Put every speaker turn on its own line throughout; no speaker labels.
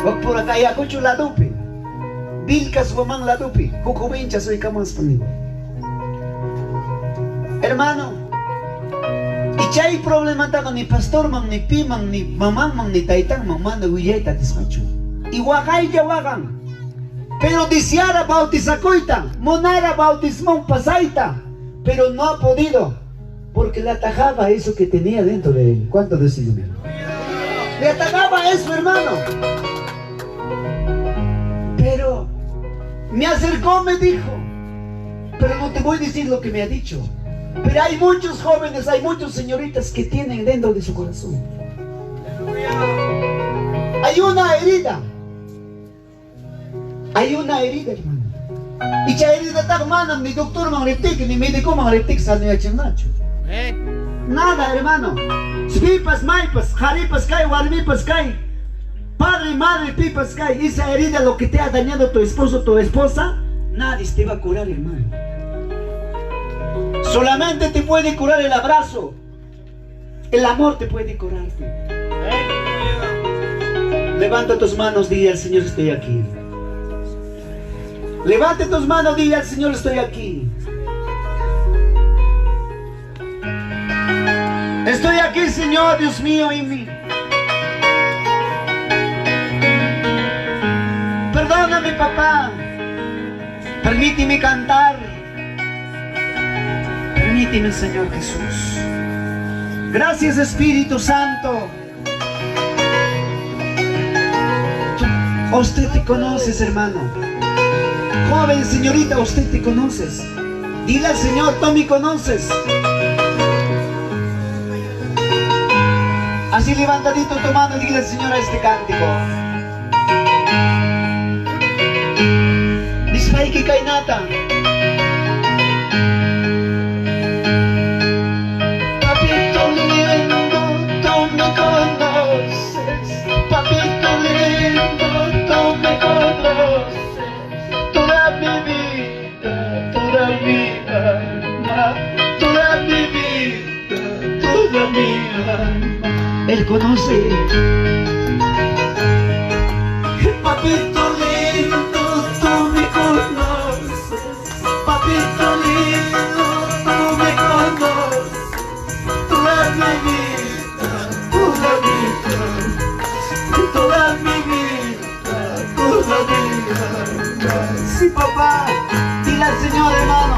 Wakpura kay Ayacucho ladupi. Vilcas Guamán ladupi. Huk jovencha soy kamaspa niwan. Hermano, y chay problemataqa ni pastorman, ni piman, ni mamanman, ni taytanman mana willayta atisqachu. Y waqaylla waqan. Pero deseara bautizakuyta, munara bautismon pasayta, pero no ha podido, porque le atajaba eso que tenía dentro de él. ¿Cuánto decimos? Le atajaba eso, hermano. Pero me acercó, me dijo, pero no te voy a decir lo que me ha dicho. Pero hay muchos jóvenes, hay muchos señoritas que tienen dentro de su corazón. Hay una herida. Hay una herida, hermano. Y chay herida manam ni doctor man riptik, ni médico man riptik sanuyachinnachu. Nada, hermano. Pipas, maypas, qharipas kay, warmipas kay. Padre, madre, pipas kay. Esa herida, lo que te ha dañado tu esposo, tu esposa, nadie te va a curar, hermano. Solamente te puede curar el abrazo. El amor te puede curarte. Levanta tus manos, dile al Señor, estoy aquí. Levante tus manos, dile al Señor, estoy aquí. Estoy aquí, Señor, Dios mío y mí. Perdóname, papá. Permíteme cantar. Permíteme, Señor Jesús. Gracias, Espíritu Santo. Usted te conoces, hermano. Joven, señorita, usted te conoces. Dile al Señor, tú me conoces. Así levantadito tu mano, dile al Señor a este cántico. Nispaiki kainata. Papito lindo, tú me conoces. Papito lindo, tú me conoces. Toda mi vida, toda mi alma, toda mi vida, toda mi alma. Él conoce. Papito lindo, tú me conoces. Papito lindo, tú me conoces. Toda mi vida, toda mi alma, toda mi vida, toda mi alma. Sí, papá, dile al Señor, hermano,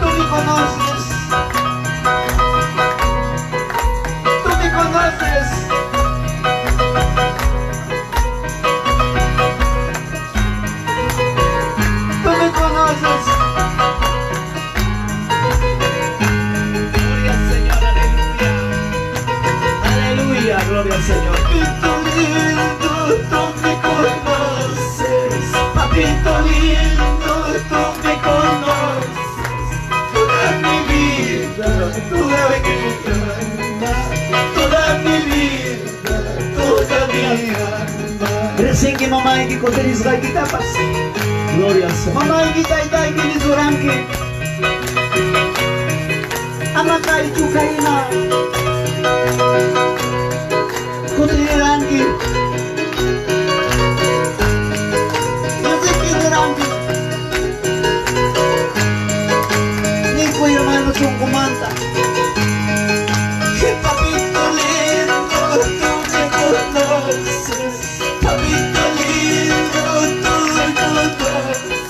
tú me conoces. Tú me conoces. Tú me conoces.
Gloria al Señor, aleluya. Aleluya, gloria al Señor.
Papito lindo, tú me conoces. Papito lindo, tú me conoces. Toda mi vida, toda mi alma, toda mi vida, toda mi alma. Recién que mamá y que coteris gaikitapas.
Gloria al Señor.
Mamá y que taita y que nisuranque. Ama kai chukaina. Kutiriranki. Yo sé que duranki. Ni hermano chunkumanta. Papito lindo, tú me conoces. Papito lindo, tú me conoces.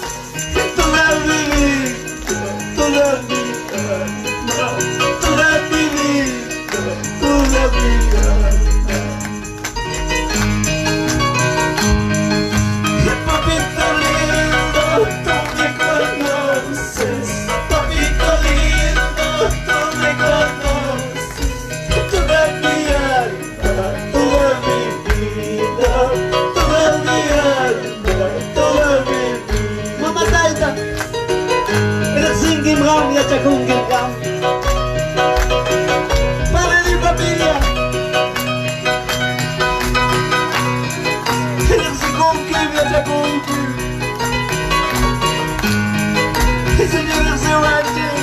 Toda mi vida, toda mi alma, toda mi vida, toda mi alma. Papito lindo, tú me conoces. Papito lindo, tú me conoces. Toda mi alma, toda mi vida, toda mi alma, toda mi vida. Mamá Taita, Rexingim Ram, Yachakungim Ram. Padre de familia, Rexingim Yachakungim. Señor Sebastián.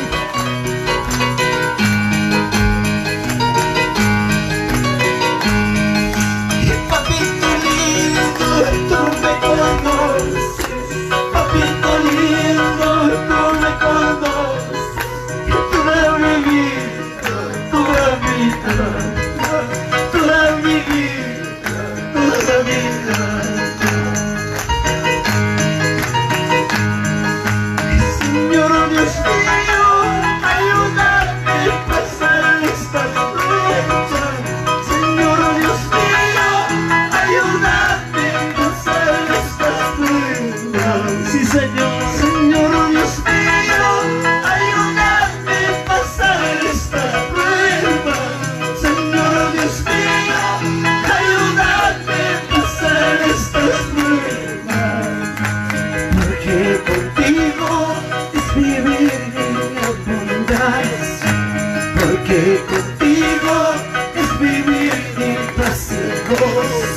Papito lindo.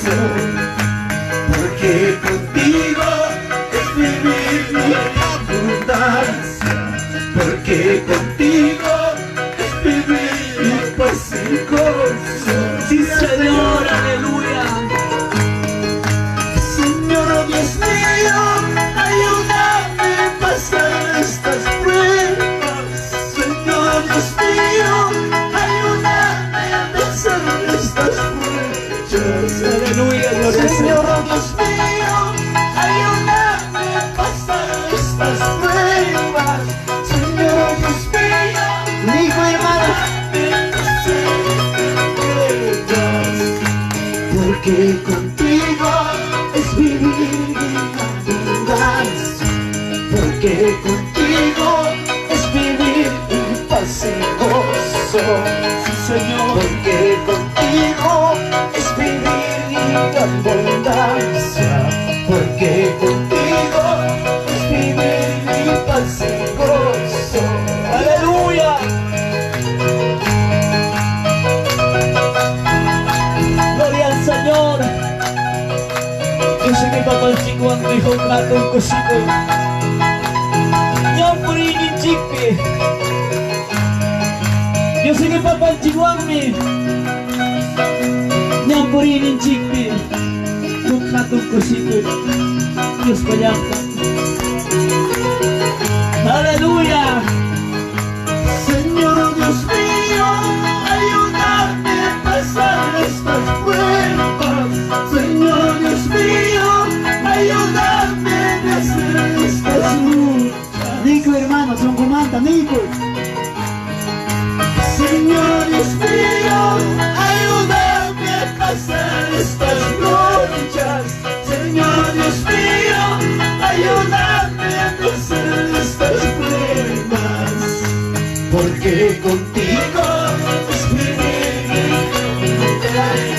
gozo. Porque contigo es vivir en abundancia. Porque contigo es vivir en paz y gozo.
Sí, Señor, aleluya.
Señor, oh Dios mío, ayúdame a pasar estas pruebas. Señor, Dios mío, ayúdame a pasar estas pruebas.
Aleluya, gloria al
Señor,
Señor.
oh Dios mío, ayúdame a pasar estas pruebas. Señor, oh Dios mío,
Hijo, hermano.
Porque contigo es vivir en abundancia. Porque contigo es vivir en paz y gozo.
Sí, Señor.
Porque contigo es vivir en abundancia. Porque contigo es vivir en paz y gozo.
Aleluya. Gloria al Señor. Yo sé que papá el chico dijo un cosito. Ñampuri chipi. Yo sé que papá el chico Ñampuri chipi. Un cosito. Dios payanta. Aleluya.
Señor Dios mío, ayúdame a pasar estas pruebas. Señor Dios mío, ayúdame a hacer estas luchas.
Nico, hermano, son comanda, Nico.
Señor Dios mío, ayúdame a pasar estas luchas. Señor Dios mío, ayúdame a vencer estas pruebas. Porque contigo es vivir en abundancia.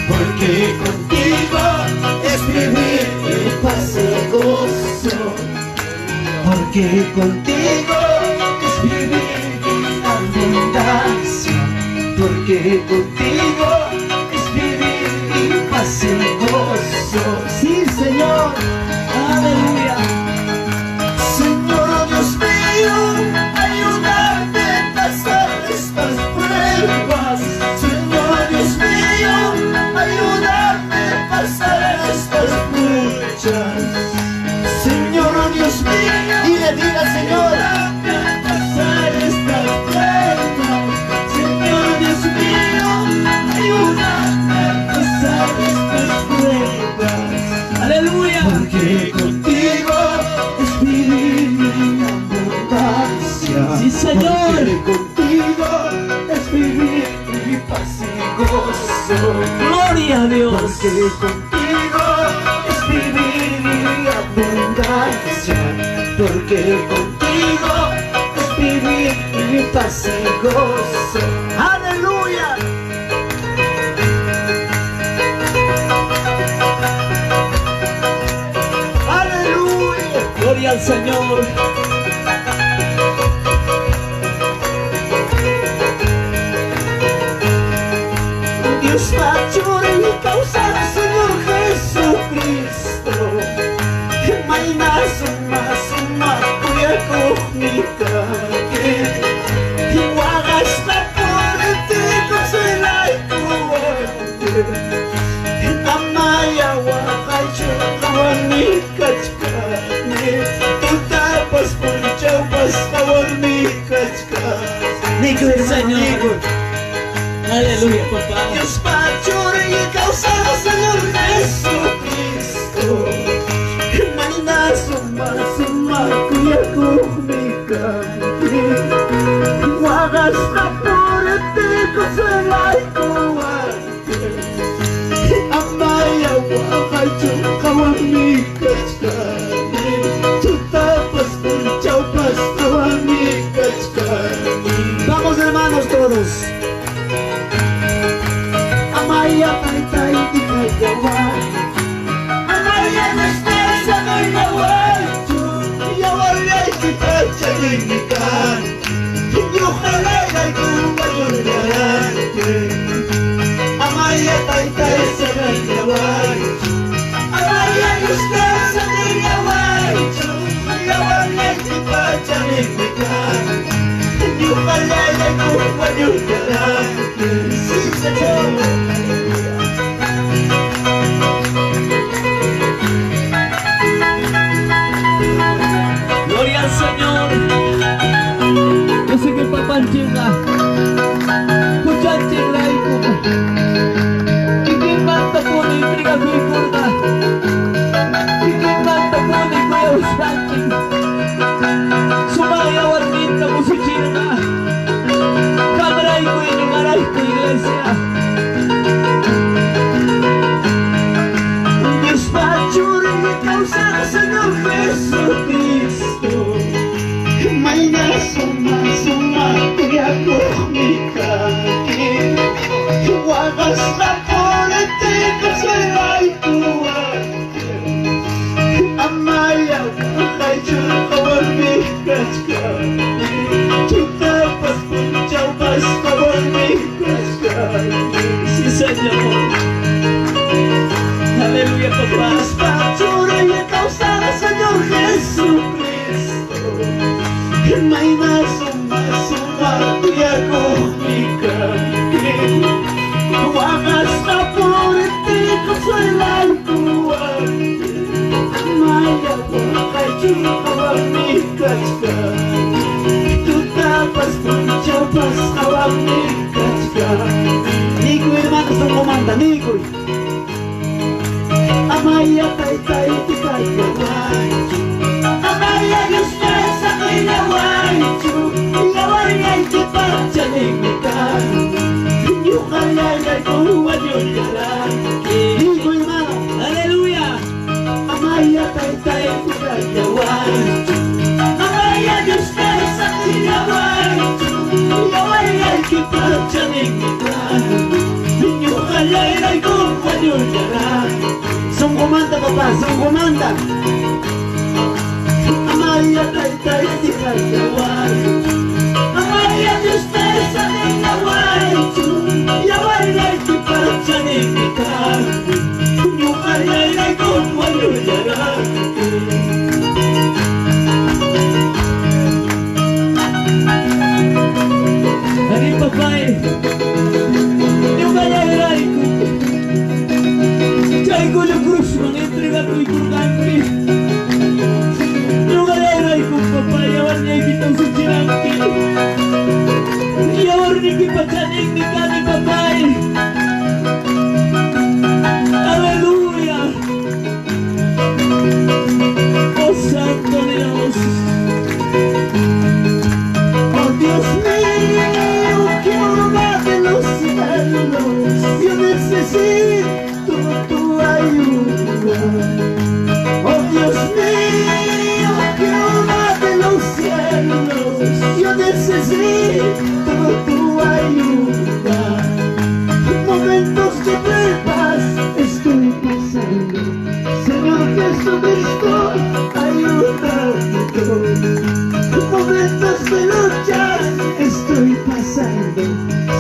Porque contigo es vivir en paz y gozo. Porque contigo es vivir en abundancia. Porque contigo es vivir en paz y gozo.
Sí, Señor.
Aleluya.
Señor Dios mío, ayúdame a pasar estas pruebas. Señor Dios mío, ayúdame a pasar estas luchas. Señor Dios mío,
Dile, dile al Señor.
ayúdame a pasar estas pruebas. Señor Dios mío, ayúdame a pasar estas pruebas.
Aleluya.
Porque contigo es vivir en abundancia.
Sí, Señor.
Porque contigo es vivir en paz y gozo.
Gloria a Dios.
Porque contigo es vivir en abundancia. Porque contigo es vivir en paz y gozo.
Aleluya. Aleluya.
Gloria al Señor.
Dios mayor y causa Señor Jesucristo. Maina suma suma kuyakuqmi kanki. Waqaspa puriti consuelaykuwanki. Amaya waqaychu qhawanmi kachkani. Tutapas punchawpas qhawanmi kachkani.
Nico, hermano,
Señor.
Nico.
Aleluya, papá.
Dios Churi causa Señor Jesucristo. Maina suma suma kuyakuqmi kanki. Waqasqa puriti consuelaykuwanki. Amaya waqaychu qhawanmi kachkani. Tutapas punchawpas qhawanmi kachkani.
Vamos, hermanos, todos. Amaya, taytay, yawar.
Amaya nuestra yawarchu, yawarllayki pachallaymi kanki. Ñuqalayku wañurqanki. Amaya taytay yawarchu.
Diospa Churin kawsaq Señor Jesucristo. Mayna suma suma kuyakuqmi kanki. Waqasqa puriptiy consuelaykuwanki. Amaya waqaychu qanwanmi kachkani. Tutapas punchawpas qanwanmi kachkani.
Niykuy hermano sunqumanta, niykuy.
Amaya taytay dejayawaychu. Amaya Diosllay saqillawaychu. Yawarniykipa chaninmi kani. Ñuqallarayku wañullarqanki.
Niykuy hermano.
Aleluya.
Amaya taytay dejayawaychu. Amaya Diosllay saqillawaychu. Yawarniykipa chaninmi kani. Ñuqallarayku wañullarqanki.
Sunqumanta papá, sunqumanta.
Amaya taytay dejayawaychu. Amaya Diosllay saqillawaychu. Yawarniykipa chaninmi kani. Ñuqallarayku wañullarqanki.
Ari papay. Ñuqallarayku. Chaykullu cruzman entregakuykurqanki. Ñuqallarayku papay yawarniykita usuchiranki. Yawarniykipa chaninmi kani papay. Aleluya. Oh Santo Dios.
Oh Dios mío, Jehová de los cielos, yo necesito tu ayuda. Oh Dios mío, Jehová de los cielos, yo necesito tu ayuda. Momentos de pruebas estoy pasando, Señor Jesucristo, ayúdame. Momentos de luchas estoy pasando,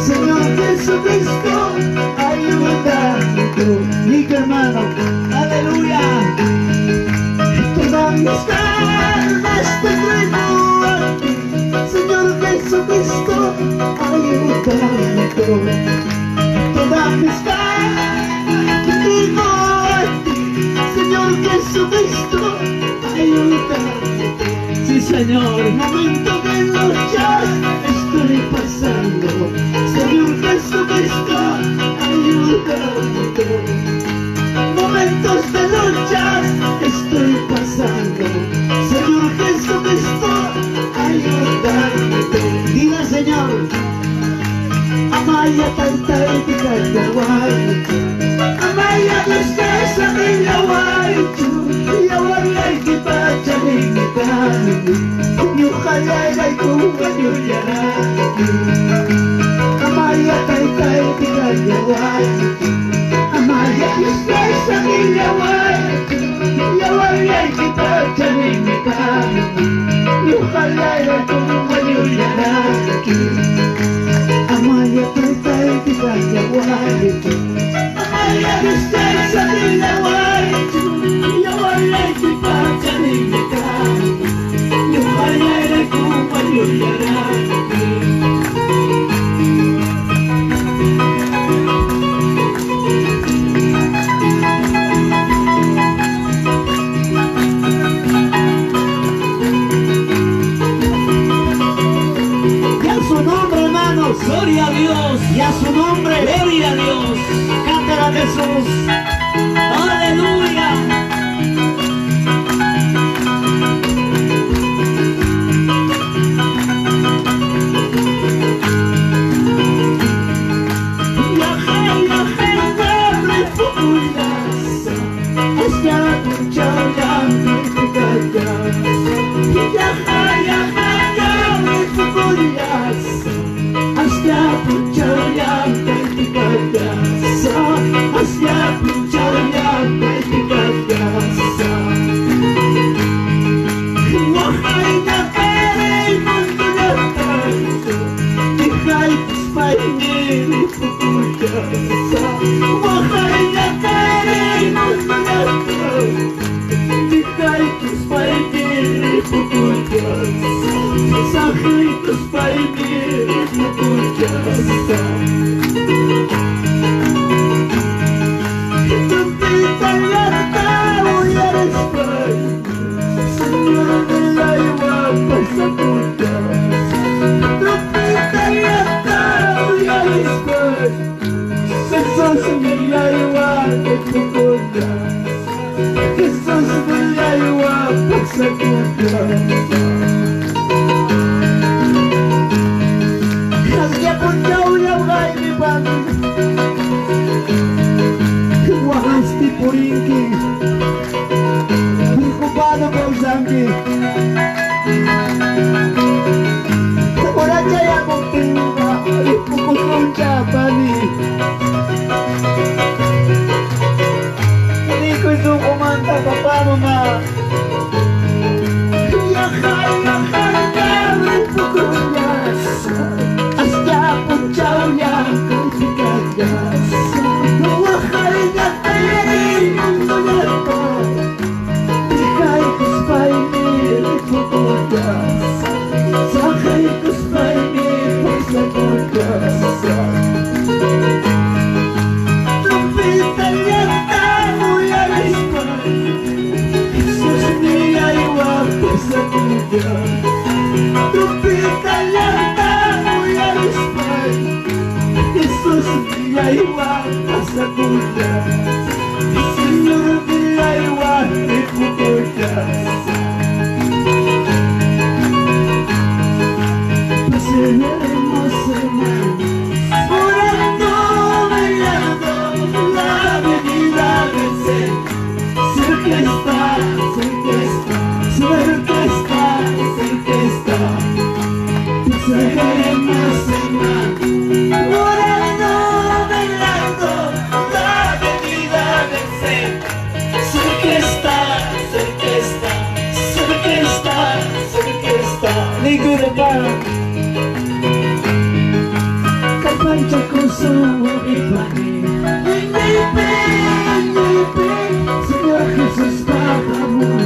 Señor Jesucristo, ayúdame.
Niykuy hermano. Aleluya.
Todas mis cargas te traigo a ti, Señor Jesucristo, ayúdame. Todas mis cargas te traigo a ti, Señor Jesucristo, ayúdame.
Sí, Señor.
Momento de luchas estoy pasando, Señor Jesucristo, ayúdame. Momentos de luchas estoy pasando, Señor Jesucristo, ayúdame.
Diga Señor.
Amaya taytay dejayawaychu. Amaya Diosllay saqillawaychu. Yawarniykipa chaninmi kani. Ñuqallarayku wañullarqanki. Amaya taytay dejayawaychu. Amaya Diosllay saqillawaychu. Yawarniykipa chaninmi kani. Ñuqallarayku wañullarqanki. Amaya taytay dejayawaychu. Amaya Diosllay saqillawaychu. Yawarniykipa chaninmi kani. Ñuqallarayku wañullarqanki.
Y a su nombre, hermanos.
Gloria a Dios.
Y a su nombre.
Gloria a Dios.
Cántale a Jesús.
Aleluya.
Hasta purinki. Preocupado kawsanki. Ora chayamuptinqa ripukusuncha pani. Nikuy sunqumanta papá mamá. Hasta punchaulla Señor orando, velando la venida del Señor. Cerca está, cerca está, cerca está, cerca está. Pasaremos, hermano, orando, velando la venida del Señor. Cerca está, cerca está, cerca está, cerca está.
Nico de
Pancha con su Señor Jesús, amor.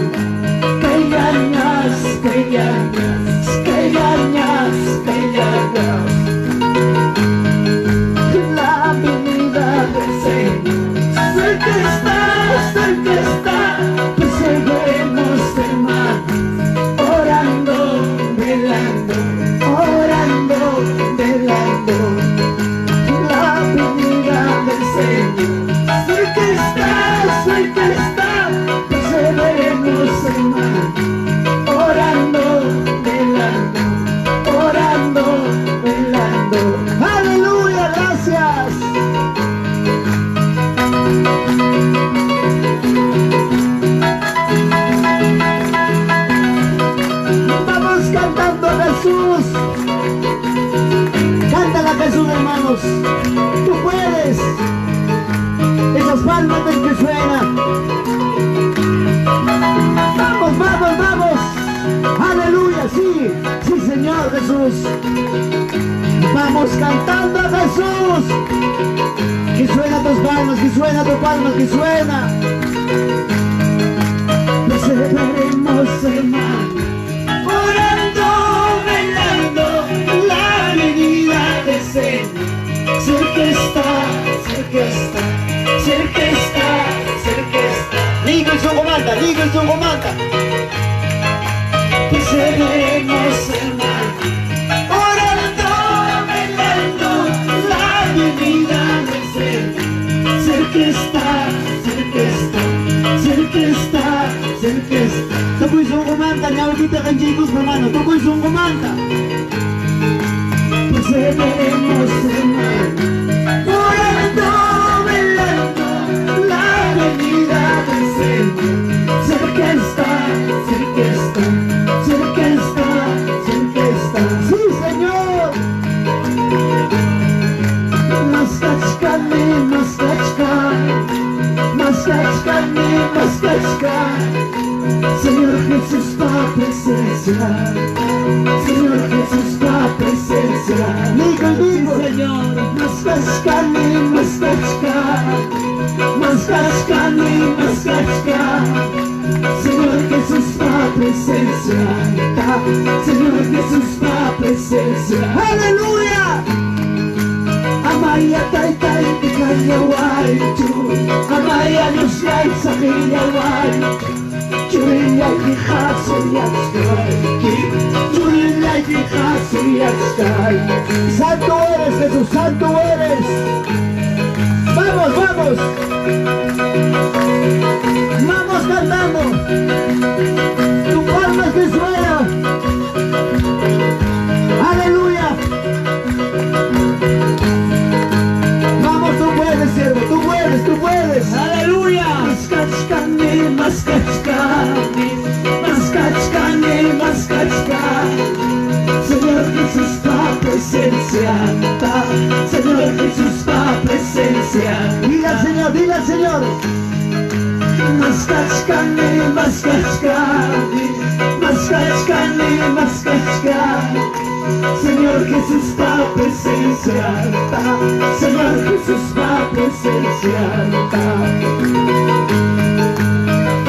Callañas, callañas, callañas, callañas. La venida del Señor. Cerca está, perseveremos, hermano, orando, velando, orando, velando. La venida del Señor. Cerca está, perseveremos, hermano, orando, velando, orando, velando.
Aleluya, gracias. Vamos cantando a Jesús. Cántala a Jesús, hermanos. Tú puedes. Esas palmas del que suena. Vamos, vamos, vamos. Aleluya, sí, sí, Señor Jesús. Vamos cantando a Jesús. Que suena tus palmas, que suena tus palmas, que suena.
Perseveremos, hermano, orando, velando la venida del Señor. Cerca está, cerca está, cerca está, cerca está.
Nico y su comanda, Nico y su comanda.
Perseveremos, hermano, orando, velando la venida del Señor. Cerca está, cerca está, cerca está, cerca está.
Tukuy su comanda, ñawquita kanchicos, hermano, tukuy su comanda.
Perseveremos, hermano, orando, velando la venida del Señor. Cerca está, cerca está, cerca está, cerca está.
Sí, Señor.
Maskachkani, maskachka, maskachkani, maskachka. Señor Jesús, pa presencia. Señor Jesús, pa presencia.
Nico, Nico.
Señor.
Maskachkani, maskachka, maskachkani, maskachka. Señor Jesús, pa presencia. Señor Jesús, pa presencia.
Aleluya.
Amaya taytay tikallawaychu, amaya Diosllay saqillawaychu, churillayki qhasuyachkayki, churillayki qhasuyachkayki.
Santo eres, Jesús, santo eres. Vamos, vamos. Vamos cantando. Tu palmas que suena. Aleluya. Vamos, tú puedes, siervo, tú puedes, tú puedes.
Aleluya.
Maskachkani, maskachkani, maskachkani, maskachkani, Señor Jesús pa presencia, Señor Jesús pa presencia.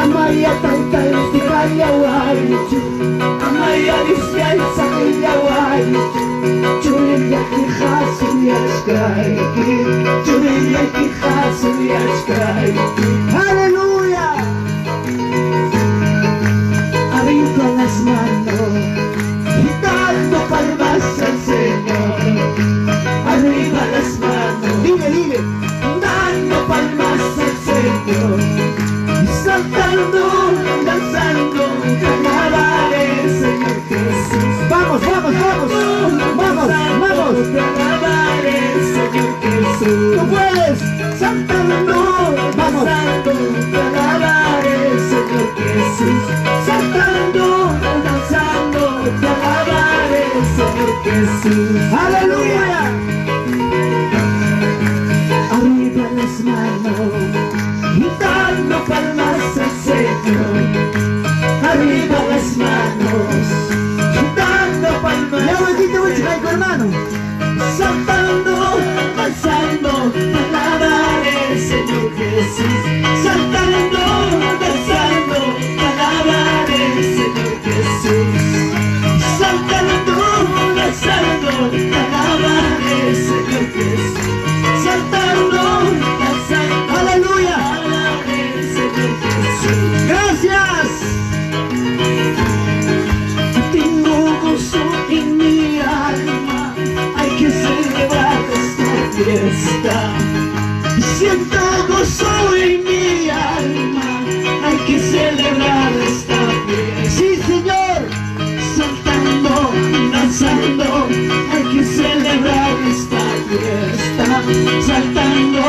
Amaya taytay tikallawaychu, amaya Diosllay saqillawaychu, churillayki qhasuyachkayki, churillayki qhasuyachkayki.
Aleluya.
Arriba las manos y dando palmas al Señor. Arriba las manos,
Dile, dile.
Dando palmas al Señor. Y saltando, danzando, te alabaré, Señor Jesús.
Vamos, vamos, vamos. Vamos, vamos.
Te alabaré, Señor Jesús.
Tú puedes.
Saltando,
Vamos.
Danzando, te alabaré, Señor Jesús. Saltando, danzando, te alabaré, Señor Jesús.
Aleluya.
Arriba las manos y dando palmas al Señor. Arriba las manos y dando palmas
Ya
al
bendito
Señor.
hermano.
Saltando, danzando, te alabaré, Señor Jesús. Saltando, danzando, te alabaré, Señor Jesús. Saltando, danzando, te alabaré, Señor Jesús. Saltando, danzando,
Aleluya.
te alabaré, Señor Jesús.
Gracias.
Tengo gozo en mi alma, hay que celebrar esta fiesta. Siento gozo en mi alma, hay que celebrar esta fiesta.
Sí, Señor.
Saltando, danzando, hay que celebrar esta fiesta. Saltando,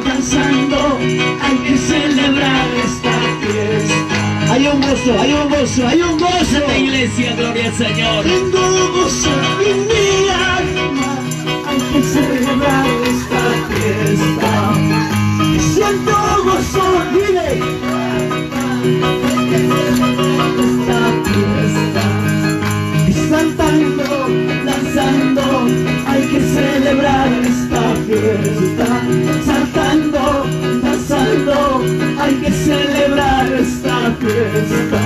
danzando, hay que celebrar esta fiesta.
Hay un gozo, hay un gozo, hay un gozo.
Esta iglesia, gloria al Señor.
Tengo gozo en mi alma, hay que celebrar esta fiesta. Siento gozo,
Dile.
Hay que celebrar esta fiesta. Saltando, danzando, hay que celebrar esta fiesta. Saltando, danzando, hay que celebrar esta fiesta.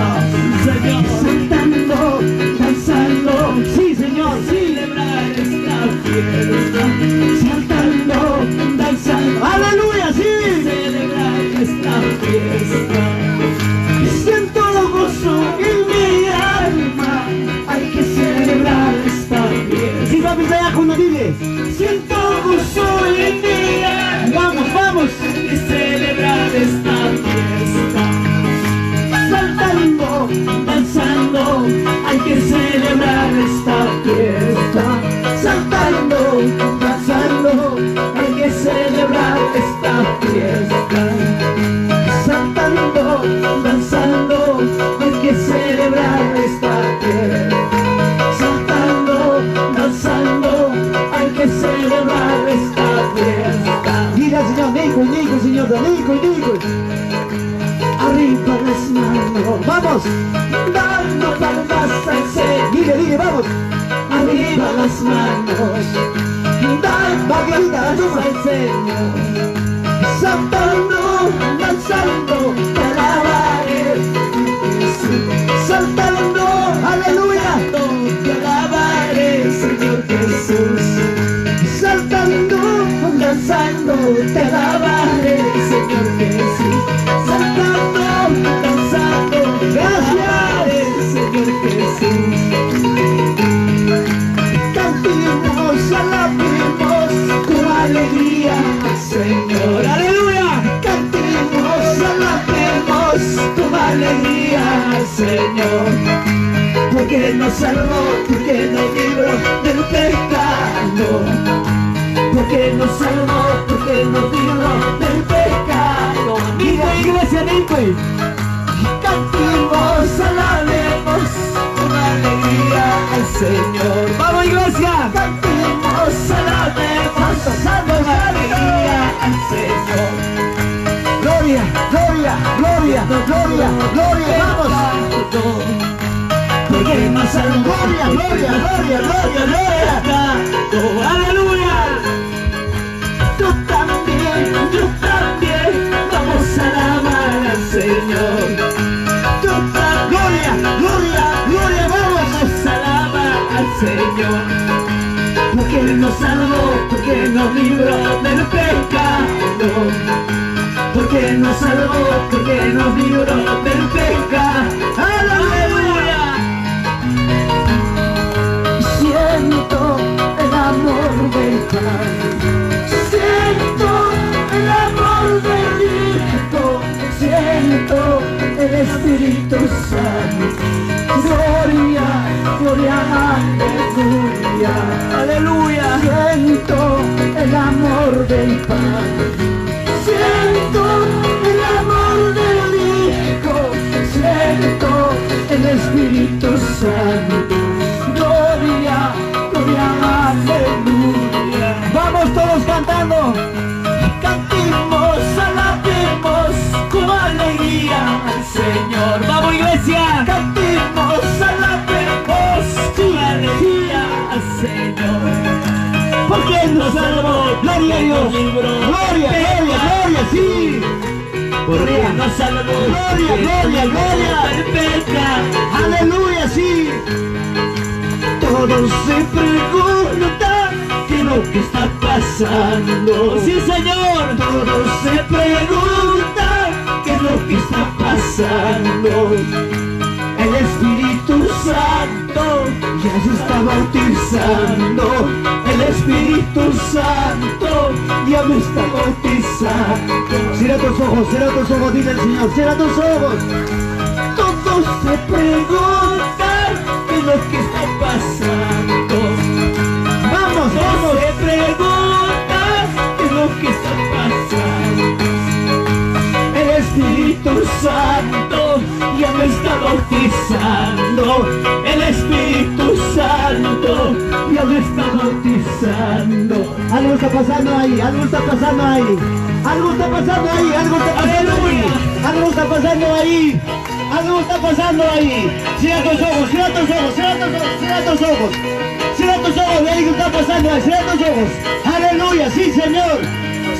Señor.
Saltando, danzando,
Sí, Señor, sí.
celebrar esta fiesta. Saltando, danzando,
Aleluya, sí.
celebrar esta fiesta. Siento gozo en mi alma, hay que celebrar esta fiesta.
Sí, papi, vaya con dile.
Siento gozo en mi alma,
Vamos, vamos.
hay que celebrar esta fiesta. Saltando, danzando, hay que celebrar esta fiesta. Saltando, danzando, hay que celebrar esta fiesta. Saltando, danzando, hay que celebrar esta fiesta. Saltando, danzando, hay que celebrar esta fiesta.
Dile al Señor, Nico, Nico, Señor, Nico, Nico.
Arriba las manos,
Vamos.
Dando palmas al Señor.
Dile, dile, vamos.
Arriba las manos, dando
Margarita,
palmas al Señor. Saltando, danzando, te alabaré, Jesús. Saltando,
Aleluya.
te alabaré, Señor Jesús. Saltando, danzando, te alabaré, Señor Jesús. Saltando, danzando, te alabaré, Señor Jesús. Cantemos, alabemos con alegría al Señor.
Aleluya.
Cantemos, alabemos con alegría al Señor. Porque nos salvó, porque nos libró del pecado. Porque nos salvó, porque nos libró del pecado.
Nico, iglesia, Nico.
Cantemos, alabemos con alegría al Señor.
Vamos, iglesia.
Cantemos, alabemos con alegría al Señor.
Gloria. Gloria, gloria, gloria, gloria, gloria. Vamos.
Porque nos salvó.
Gloria, gloria, gloria, gloria, gloria.
Aleluya. Tú también, yo también. Vamos a alabar al Señor. Tú también.
Gloria, gloria, gloria, vamos.
Vamos a alabar al Señor. Porque Él nos salvó, porque nos libró del pecado. Porque Él nos salvó, porque nos libró del pecado. ¡Aleluya!
Siento el amor del Padre, siento el amor del Hijo, siento el Espíritu Santo. Gloria, gloria, aleluya,
aleluya.
Siento el amor del Padre, siento el amor del Hijo, siento el Espíritu Santo. Gloria, gloria, aleluya.
Vamos todos cantando.
Cantemos, alabemos con alegría al Señor. Vamos, iglesia. Cantemos, alabemos con alegría al Señor. Porque Él nos salvó.
Gloria a Dios. Gloria, gloria, gloria, sí.
Porque nos salvó.
Gloria, gloria, gloria. Aleluya, sí.
Todos se preguntan qué es lo que está pasando. Sí, Señor. Todos se preguntan qué es lo que está pasando. El Espíritu Santo ya se está bautizando. El Espíritu Santo ya me está bautizando.
Cierra tus ojos, dile al Señor, cierra tus ojos.
Todos se preguntan qué es lo que está pasando.
Vamos, vamos.
Se preguntan qué es lo que está pasando. El Espíritu Santo ya me está bautizando. El Espíritu Santo ya me está bautizando.
Algo está pasando ahí, algo está pasando ahí. Algo está pasando ahí, algo está pasando ahí. Algo está pasando ahí. Algo está pasando ahí. Cierra tus ojos, cierra tus ojos, cierra tus ojos, cierra tus ojos. Cierra tus ojos, ve algo está pasando ahí, cierra tus ojos. Aleluya, sí, Señor.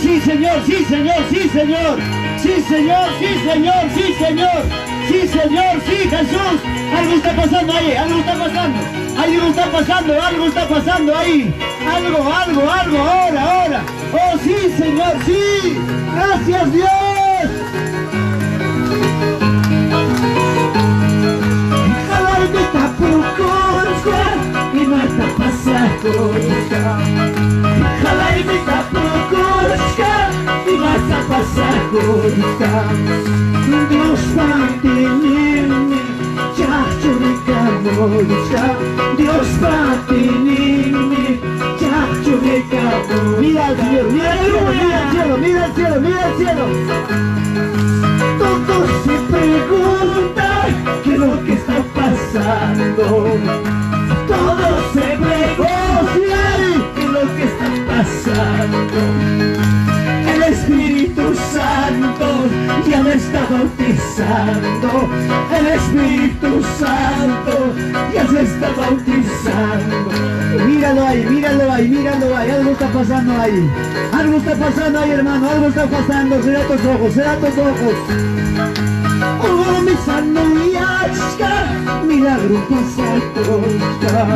Sí, Señor, sí, Señor, sí, Señor. Sí, Señor, sí, Señor, sí, Señor. Sí, Señor, sí, Jesús. Algo está pasando ahí, algo está pasando. Algo está pasando, algo está pasando ahí. Algo, algo, algo, ahora, ahora. Oh, sí, Señor, sí. Gracias, Dios.
Dios patinimi, chachurikamocha. Dios patinimi, chachurikamocha.
Mira al Señor, mira al cielo, mira al cielo, mira al cielo, mira al cielo.
Todos se preguntan qué es lo que está pasando. Todos se preguntan qué es lo que está pasando. El Espíritu Santo ya me está bautizando. El Espíritu Santo ya se está bautizando.
Míralo ahí, míralo ahí, míralo ahí. Algo está pasando ahí. Algo está pasando ahí, hermano. Algo está pasando. Cierra tus ojos, cierra tus ojos.
Oh, mi sanuyashka, milagro pasakoshka.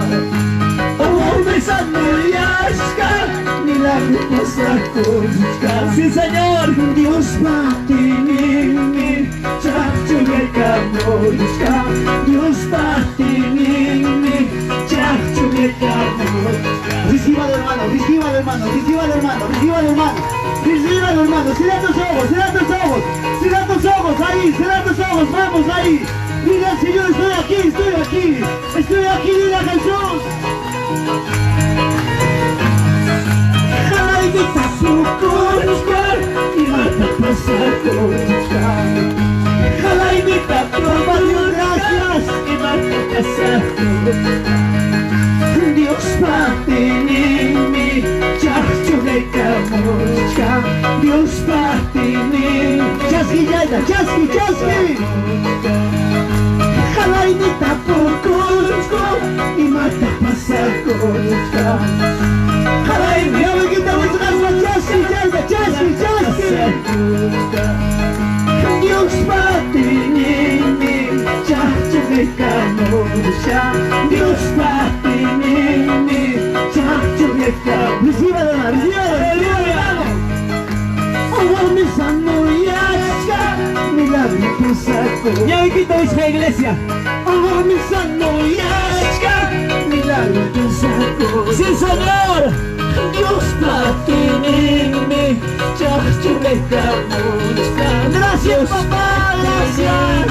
Oh, mi sanuyashka, milagro pasakoshka.
Sí, Señor.
Dios patinimi, chachurekamoshka. Dios patinimi, chachurekamoshka.
Recíbalo, hermano, recíbalo, hermano, recíbalo, hermano, recíbalo, hermano. Recíbalo, hermano. Cierra tus ojos, cierra tus ojos. Cierra tus ojos ahí, cierra tus ojos, vamos ahí. Dile al Señor, estoy aquí, estoy aquí. Estoy aquí, dile a Jesús. Gracias.
Dios patinimi, chachurekamoshka. Dios patinimi.
chayta, chaski, chaski.
Jalaymi tapukuchko, imata pasakuchka. Jalaymi
Ñawikita wichqaspa chaski, chayta, chaski, chaski.
Dios patinini, chachurekamusha. Dios patinini, chachurekamusha.
Recíbalo, hermano, recíbalo, recíbalo, hermano.
Oh, mi sanoyachka, milagro pasakuchka.
Ñawikita wichqa iglesia.
Oh, mi sanoyachka, milagro pasakuchka.
Sí, Señor.
Dios patinini, chachurekamusha.
Gracias, papá, gracias.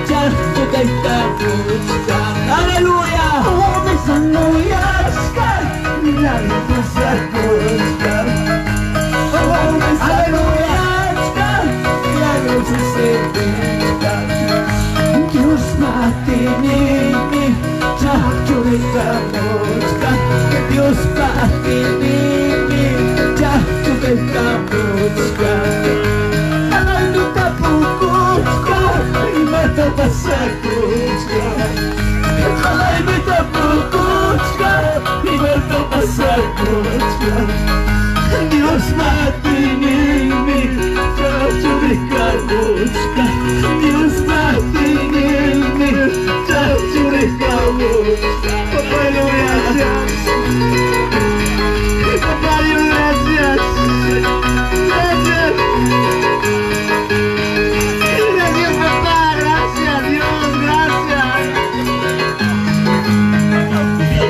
Chachurekamusha.
Aleluya.
Oh, mi sanoyachka, milagro pasakuchka. Oh, mi sanoyachka, milagro sucedechka. Dios patinini, chachurekamusha. Dios patinini, chachurekamusha. Jalaymi tapukuchka, imata pasakuchka. Jalaymi tapukuchka, imata pasakuchka. Dios patinini, chachurekamusha. Dios patinini, chachurekamusha.
Papá Dios, gracias. Papá Dios, gracias. Gracias. Gracias, papá. Gracias, Dios, gracias.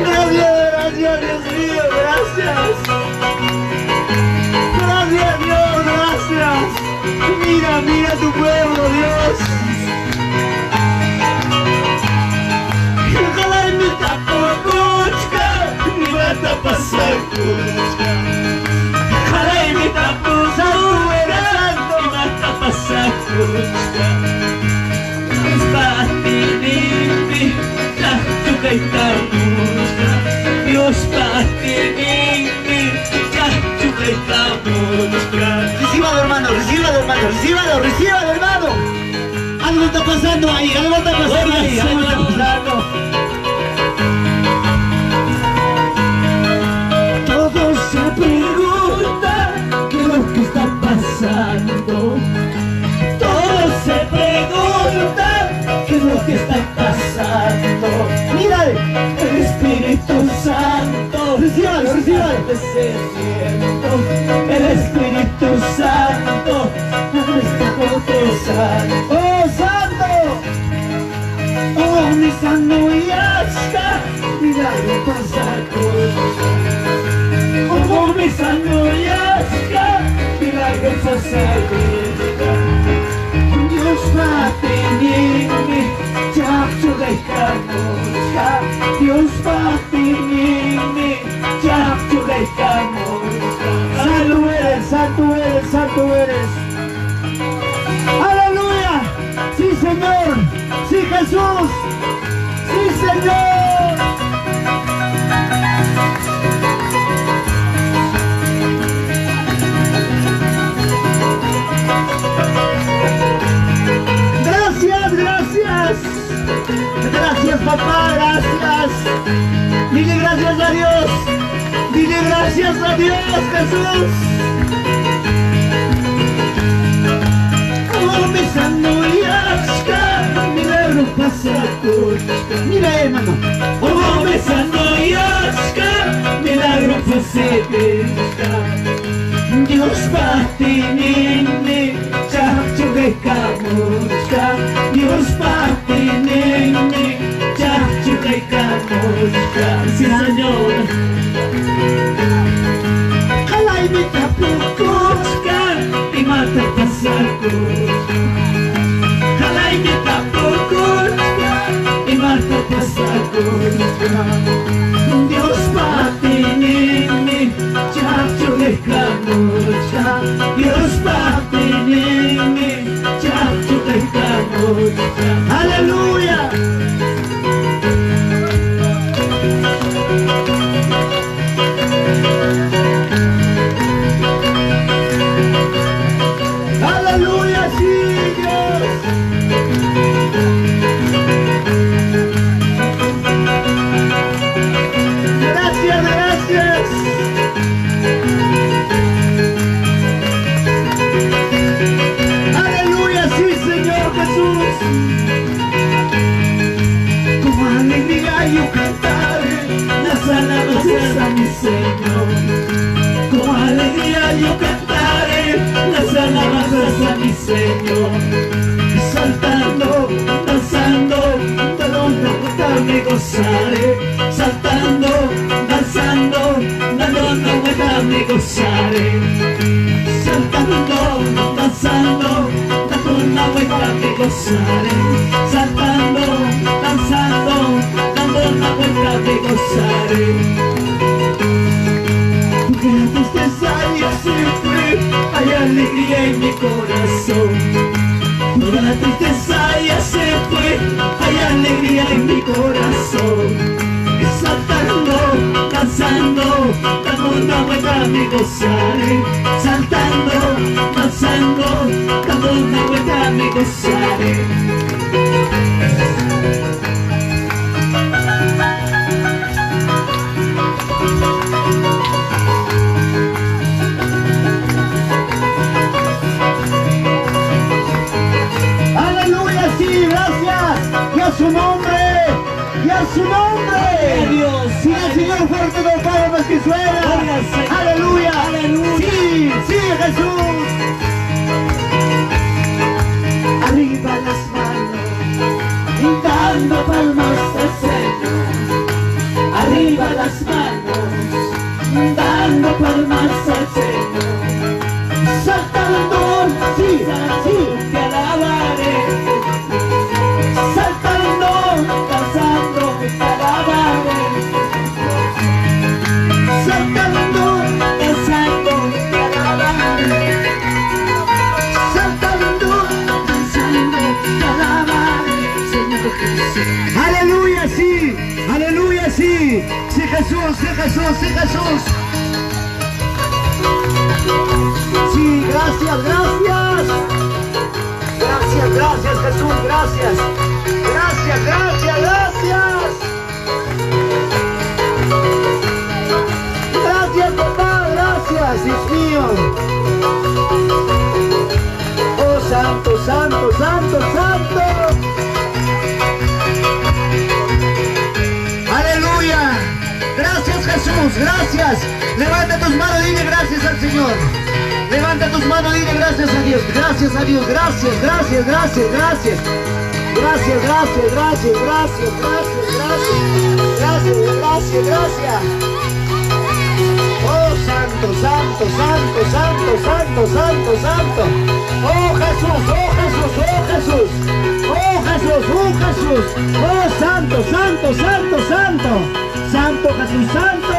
Gracias, gracias, Dios mío, gracias. Gracias, Dios, gracias. Mira, mira tu pueblo, Dios.
Jalaymi tapukuchka, imata pasakuchka. Jalaymi tapukuchka, imata pasakuchka. Dios patinini, chachurekamusha. Dios patinini, chachurekamusha.
Recíbalo, hermano, recíbalo, hermano, recíbalo, recíbalo, hermano. Algo está pasando ahí, algo está pasando ahí, algo está pasando.
Todos se preguntan qué es lo que está pasando. Todos se preguntan qué es lo que está pasando.
Mírale,
El Espíritu Santo
recíbalo, recíbalo.
descendiendo. El Espíritu Santo está bautizando.
¡Oh, santo!
Oh, mi sanoyachka, milagro pasakuchka. Oh, mi sanoyachka, milagro pasakuchka. Dios patinini, chachurekamusha. Dios patinini, chachurekamusha.
Santo eres, santo eres, santo eres. ¡Aleluya! ¡Sí, Señor! ¡Sí, Jesús! ¡Sí, Señor! Gracias, gracias. Gracias, papá, gracias. Dile gracias a Dios. Dile gracias a Dios, Jesús.
Oh, mi sanoyachka, milagro pasakuchka.
Mira, hermano.
Oh, mi sanoyachka, milagro pasakuchka. Dios patinini, chachurekamusha. Dios patinini, chachurekamusha. Sí, Señor. Jalaymi tapukuchka, imata pasakuchka. Jalaymi tapukuchka, imata pasakuchka. Dios patinini, chachurekamusha. Dios patinini, chachurekamusha.
Aleluya. Aleluya, sí.
gozaré. Saltando, danzando, dando una vuelta me gozaré. Saltando, danzando, dando una vuelta me gozaré. Porque la tristeza ya se fue, hay alegría en mi corazón. Toda la tristeza ya se fue, hay alegría en mi corazón. Y saltando, danzando, dando una vuelta me gozaré. Saltando, danzando, dando una vuelta me gozaré.
Aleluya, sí, gracias. Y a su nombre, y a su nombre.
Dios,
sí, el Señor fuerte con palmas que suena. Aleluya,
aleluya.
Sí, sí, Jesús.
Arriba las manos y dando palmas al Señor. Arriba las manos, dando palmas al Señor.
Saltando, sí, sí,
te alabaré. Saltando, danzando, te alabaré.
Saltando,
danzando, te alabaré.
Saltando,
danzando, te alabaré, Señor Jesús.
Aleluya, sí, aleluya, sí. Sí, Jesús, sí, Jesús, sí, Jesús. Sí, gracias, gracias. Gracias, gracias, Jesús, gracias. Gracias, gracias, gracias. Gracias, papá, gracias, Dios mío. Oh, santo, santo, santo, santo. Aleluya. Gracias, Jesús, gracias. Levanta tus manos y dile gracias al Señor. Levanta tus manos y dile gracias a Dios. Gracias a Dios, gracias, gracias, gracias, gracias. Gracias, gracias, gracias, gracias, gracias, gracias. Gracias, gracias, gracias. Oh, santo, santo, santo, santo, santo, santo, santo. Oh, Jesús, oh, Jesús, oh, Jesús. Oh, Jesús, oh, Jesús. Oh, santo, santo, santo, santo. Santo Jesús, santo.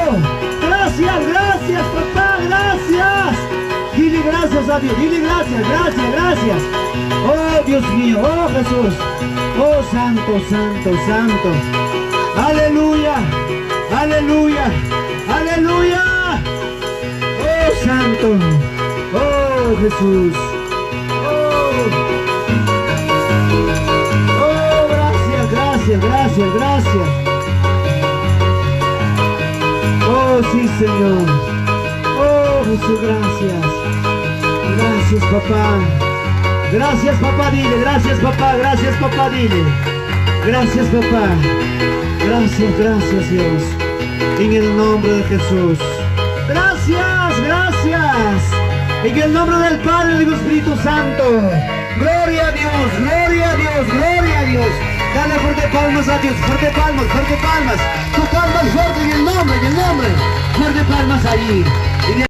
Gracias, gracias, papá, gracias. Dile gracias a Dios, dile gracias, gracias, gracias. Oh, Dios mío, oh, Jesús. Oh, santo, santo, santo. Aleluya, aleluya, aleluya. Oh, santo. Oh, Jesús. Oh, oh, gracias, gracias, gracias, gracias. Oh, sí, Señor. Oh, Jesús, gracias. Gracias, papá. Gracias, papá, dile. Gracias, papá. Gracias, papá, dile. Gracias, papá. Gracias, gracias, Dios. En el nombre de Jesús. Gracias, gracias. En el nombre del Padre y del Espíritu Santo. Gloria a Dios, gloria a Dios, gloria a Dios. Dale fuerte palmas a Dios, fuerte palmas, fuerte palmas. Tu palmas fuerte en el nombre, en el nombre. Fuerte palmas allí.